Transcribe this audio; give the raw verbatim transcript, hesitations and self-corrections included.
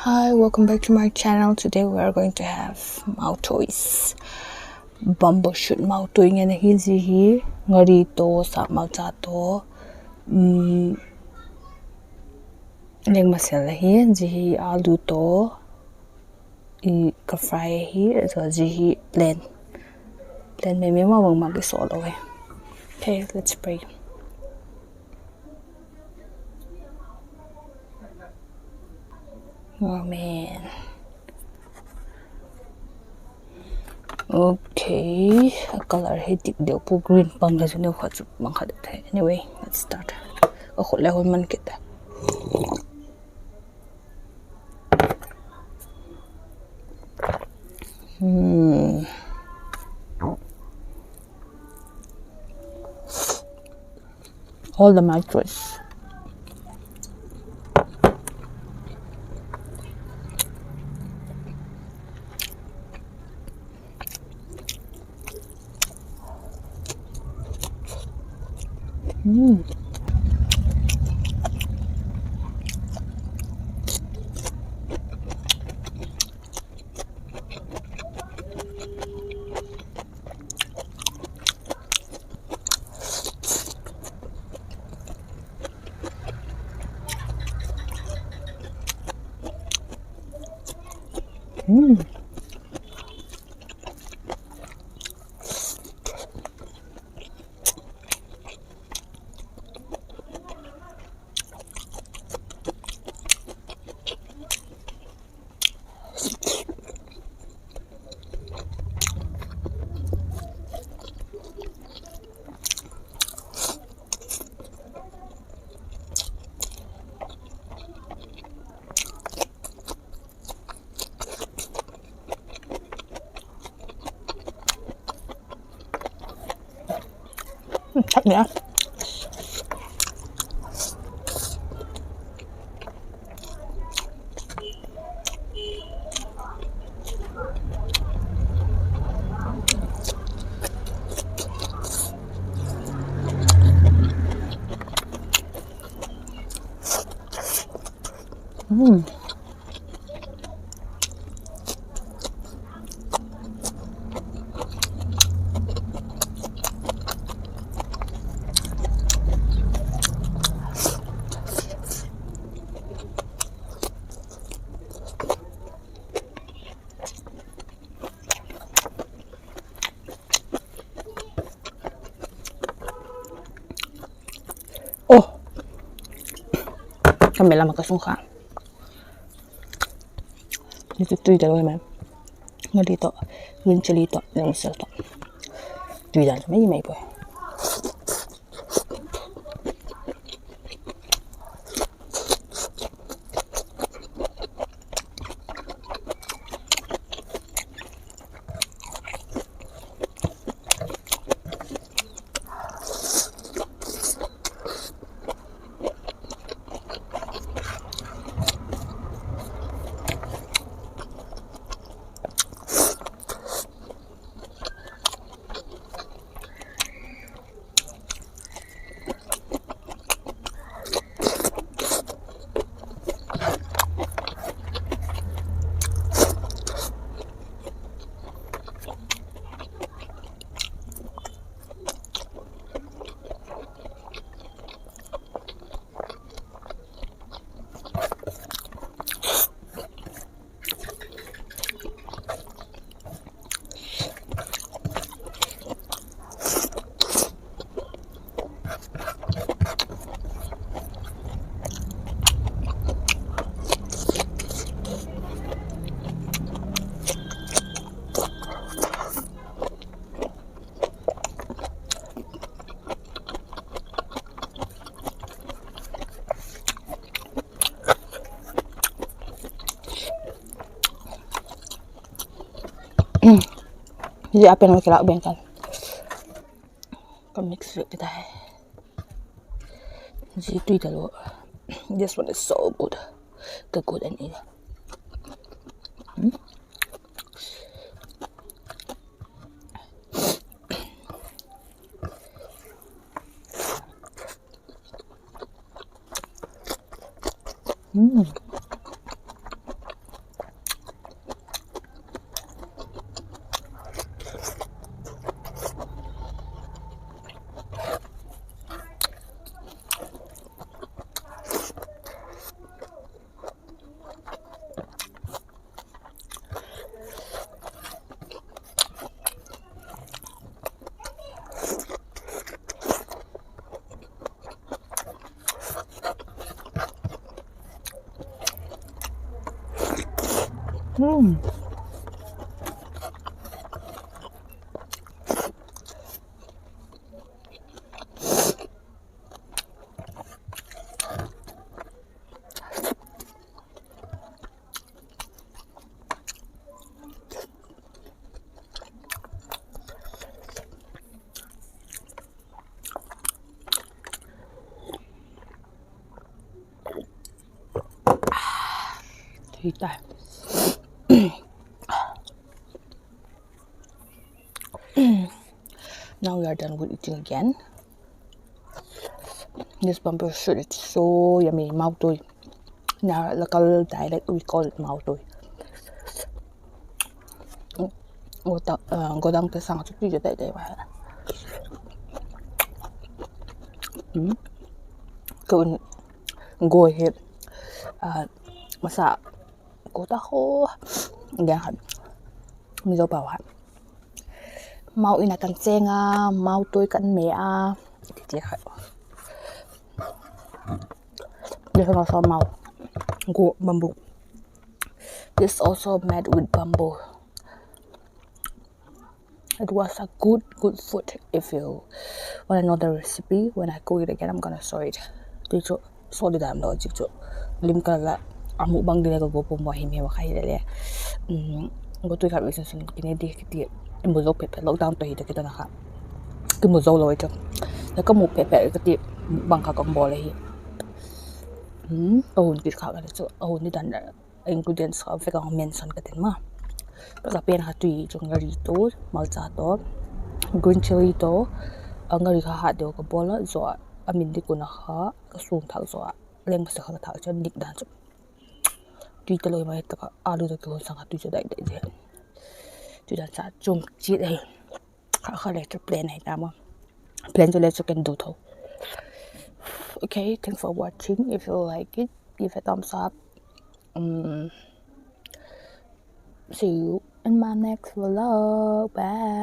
Hi, welcome back to my channel. Today we are going to have mao toys. Bamboo shoot mao toy ngen ahi zia hi, ngari tawh, sap malcha tawh, um, leng masala hi, zia hi alu tawh, i ka fry hi, so zia hi plain. Plain mai mai ma bang ma ki so lo e. Okay, let's pray. Amen. Okay, a color hi dik deu pu, green pang ka chu neu kha chu mang kha deu thei. Anyway, let's start. Ka khut le hun man kit ta. Hmm. All the micros. Mm. Mm. Thak nia. Mm. Oh. Ka mel lam ah ka sung kha. Ni tu tui ta lo mai. Ngari tawh, green chilli tawh, leng masala tawh. Tui dan chu mai mai puai. Zia a pen ma kilâk beng kan. Ka mix vek ti ta hi. Zia tui ta lo. This one is so good. Ka good and eat. Hmm? Hmm. Hmm. Thei tai. Now we are done with eating again. This bamboo shoot is so yummy, mautui. In our local dialect, we call it mautui. Godang te sâng chu tui chu dai dai va. Ka un goi hi, masa, ko ta ho, gen khat, Mizo pau khat, mau in a kan chêng a, mautui kan me a, ti ti khat. This one also mau, go bamboo. This also made with bamboo. It was a good, good food. If you wanna know the recipe, when I cook it again, I'm gonna show it. Ti chu, show di dam lo, ti chu. Lim ka la, a mukbang di le ka go pum bo him him kha hile le. Go tui khat vei sun sun kine di kiti. I mu zo phet phet lockdown tawh hi ta kiti na kha. Ki mu zo lo i chu. La ka mu phet phet kati, mukbang kha ka bawl ahi. Ka hun kit kha ka chu, a hun ni dan ingredients kha vek a mention ka tin ma. Ka pen kha tui chu ngari to, malcha to, green chili to, a ngari kha hat deu ka bawl a, zaw a min dik un a kha ka sung thak zaw a, leng masa kha ka thak chu dik dan chu. Tui talo i mai tak a alu tawh kihon sâng kha tui chu dai dai dai. Tui dan cha chum chiat ahi. Kha kha le chu plain ahi ta maw. Plain chu le chu ken du tho. Okay, thanks for watching. If you like it, give a thumbs up. Um, see you in my next vlog. Bye.